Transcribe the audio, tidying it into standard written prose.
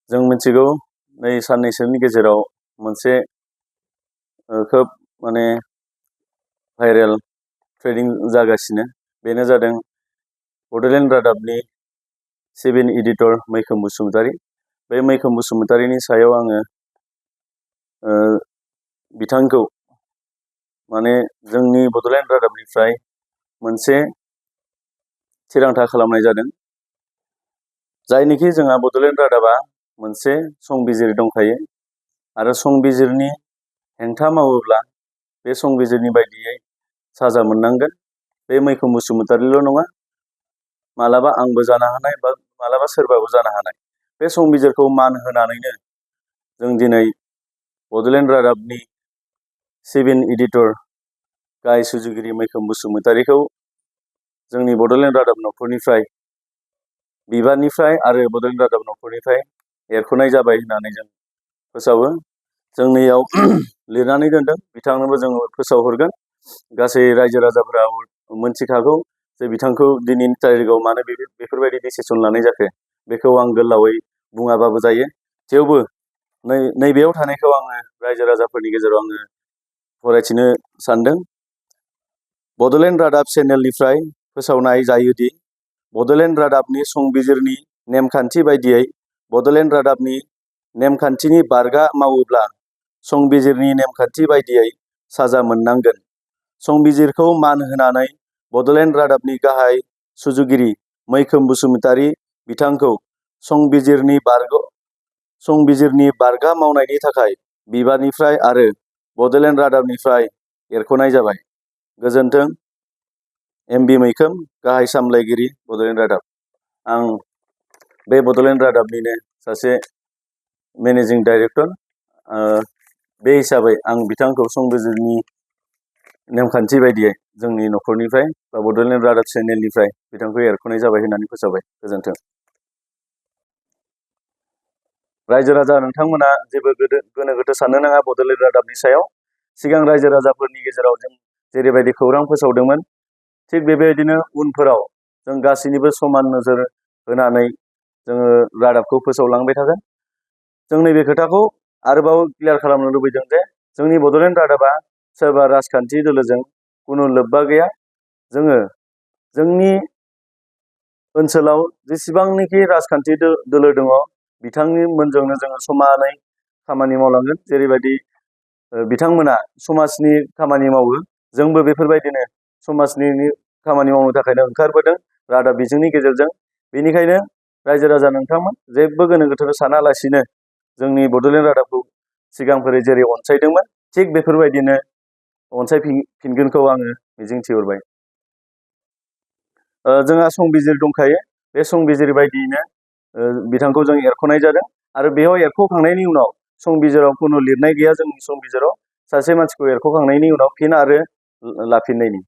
जों मिथिगौ नै साननैसोनि गेजेराव मोनसे खोब माने भाइरेल ट्रेडिं जागासिनो बेनो जादों बड'लेण्ड रादाबनि 7 एडिटर मैखोम बसुमतारी। बे मैखोम बसुमतारीनि सायाव आङो बिथांखौ माने जोंनि बड'लेण्ड रादाबनिफ्राय मोनसे थिरांथा खालामनाय जादों, जायनिखि जोंहा बड'लेण्ड रादाबा मोनसे संबिजिर दंखायो आरो संबिजिरनि हेंथा मावोब्ला बे संबिजिरनि बायदियै साजा मोननांगोन। बे मैखोम बसुमतारील' नङा, मालाबा आंबो जानो हानाय बा मालाबा सोरबाबो जानो हानाय। बे संबिजिरखौ मान होनानैनो जों दिनै बड'लेण्ड रादाबनि 7 एडिटर गाहाय सुजुगिरि मैखोम बसुमतारीखौ जोंनि बड'लेण्ड रादाब नखरनिफ्राय बिबाननिफ्राय आरो बड'लेण्ड रादाब नखरनिफ्राय एरख'नाय जाबाय होननानै जों फोसावो। जोंनियाव लिरनानै दोनदों, बिथांनोबो जों फोसावहरगोन। गासै रायजो राजाफोरा मोनथिखागौ जे बिथांखौ दिनैनि तारिखआव मानो बेफोरबायदि डिसिसन लानाय जाखो। बेखौ आं गोलावै बुङाबाबो जायो। थेवबो नैबेयाव थानायखौ आङो रायजो राजाफोरनि गेजेराव आङो फरायथिनो सानदों। बड'लेण्ड रादाब चेनेलनिफ्राय फोसावनाय जायोदि बड'लेण्ड रादाबनि संबिजिरनि नेमखान्थि बायदियै बड'लेण्ड रादाबनि नेमखान्थिनि बारगा मावोब्ला संबिजिरनि नेमखान्थि बायदियै साजा मोननांगोन। संबिजिरखौ मान होनानै बड'लेण्ड रादाबनि गाहाय सुजुगिरि मैखोम बसुमतारी बिथांखौ संबिजिरनि बारगा मावनायनि थाखाय बिबाननिफ्राय आरो बड'लेण्ड रादाबनिफ्राय एरख'नाय जाबाय। गोजोन्थों। एमबि मैखोम, गाहाय सामलायगिरि, बड'लेण्ड रादाब। आं बे बड'लेण्ड रादाबनिनो सासे मेनेजिं डाइरेक्टर। बे हिसाबै आं बिथांखौ संबिजिरनि नेमखान्थि बायदियै जोंनि नखरनिफ्राय बा बड'लेण्ड रादाब चेनेलनिफ्राय बिथांखौ एरख'नाय जाबाय होननानै फोसावबाय। गोजोन्थों। रायजो राजा नोंथांमोना जेबो गोनो गोथो साननो नाङा बड'लेण्ड रादाबनि सायाव। सिगां रायजो राजाफोरनि गेजेराव जों जेरैबायदि खौरां फोसावदोंमोन, थिग बेबायदिनो उनफोराव जों गासैनिबो समान नोजोर होनानै जोङो रादाबखौ फोसावलांबाय थागोन। जों नैबे खोथाखौ आरोबाव क्लियार खालामनो लुबैदों जे जोंनि बड'लेण्ड रादाबा सोरबा राजखान्थि दोलोजों खुनु लोब्बा गैया। जोङो जोंनि ओनसोलाव जेसेबांनाखि राजखान्थि दोलो दङ बिथांमोनजोंनो जोङो समानै खामानि मावलांगोन। जेरैबायदि बिथांमोना समाजनि खामानि मावो, जोंबो बेफोरबायदिनो समाजनि खामानि मावनो थाखायनो ओंखारबोदों रादाब बिजोंनि गेजेरजों। बेनिखायनो रायजो राजा नोंथांमोन जेबो गोनो गोथो सानालासिनो जोंनि बड'लेण्ड रादाबखौ सिगांफोरै जेरै अनसायदोंमोन थिग बेफोरबायदिनो अनसायफिनगोनखौ आङो मिजिंथिहरबाय। जोंहा संबिजिर दंखायो, बे संबिजिर बायदियैनो बिथांखौ जों एरख'नाय जादों आरो बेयाव एरख'खांनायनि उनाव संबिजिराव खुनु लिरनाय गैया। जोंनि संबिजिराव सासे मानसिखौ एरख'खांनायनि उनाव फिन आरो लाफिननायनि